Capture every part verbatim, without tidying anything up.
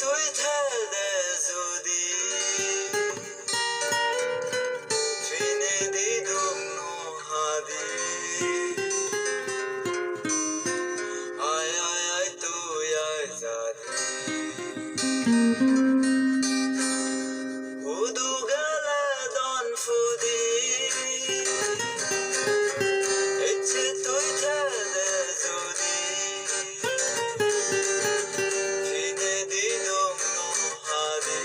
tui thede jodi, pinedi duk no hadi. Ai, ai, ai, tui ai jadi. Hudu gele don pudi, ecche tui thede jodi, pinedi duk no hadi.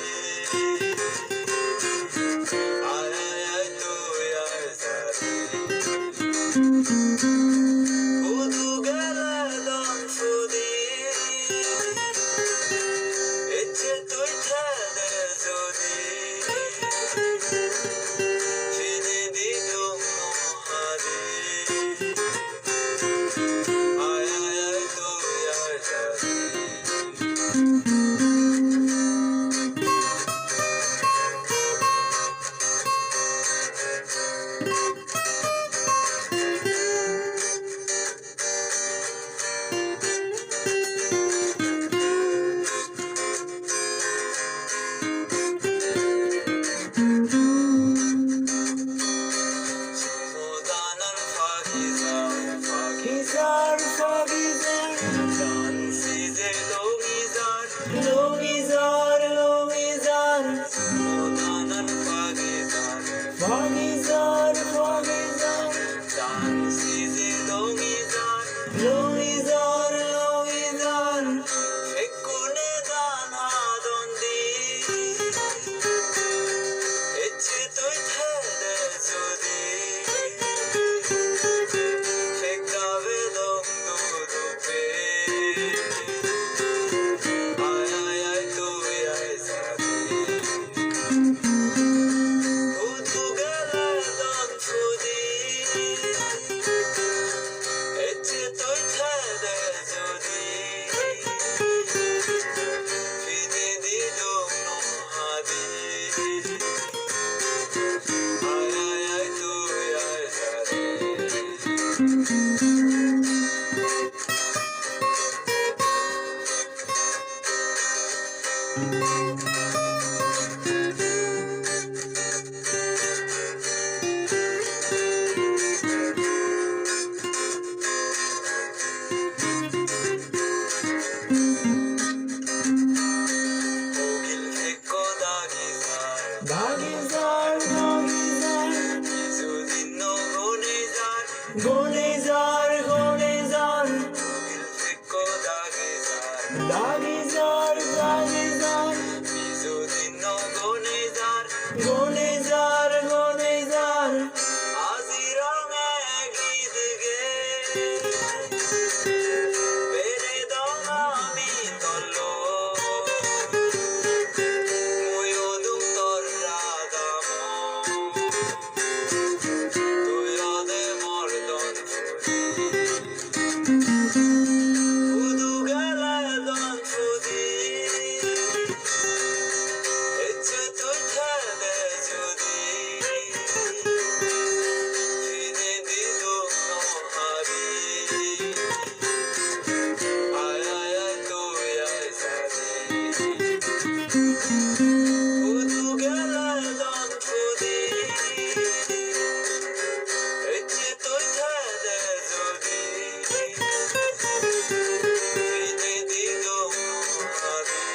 Ai, ai, ai, tui ai jadi. Hudu gele don pudi, ecche tui thede jodi, pinedi duk no hadi. Ai, ai, ai, tui ai jadi. Pagizar, pagizar, dan sije longizar, longizar, longizar. Pagizar, pagizar, dan sije longizar, longizar, longizar. Ekkune dan hadondi, ecche tui thede jodi, pek dabe dok du du pe. Ai, ai, ai, tui ai jadi. Hudu gele don pudi, ecche tui thede jodi, pinedi duk no hadi. Ai, ai, ai, tui ai jadi. Kogil ekko dagi jar, dagi jar, dagi jar. Pijudinno gone jar, gone jar, gone jar. Kogil ekko dagi jar, dagi jar, dagi jar. Pijudinno gone jar, gone jar, gone jar. Aji ronge git ge, bere dong ami tollo. Muiyo dum tor ragamo, tui ode mor don pudi. Hudu gele don pudi, ecche tui thede jodi, pinedi duk no hadi. Ai, ai, ai, tui ai jadi. Hudu gele don pudi, ecche tui thede jodi, pinedi duk no hadi.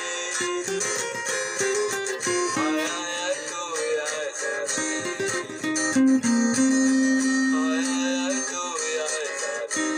Ai, ai, ai, tui ai jadi. Ai, ai, ai, tui ai jadi.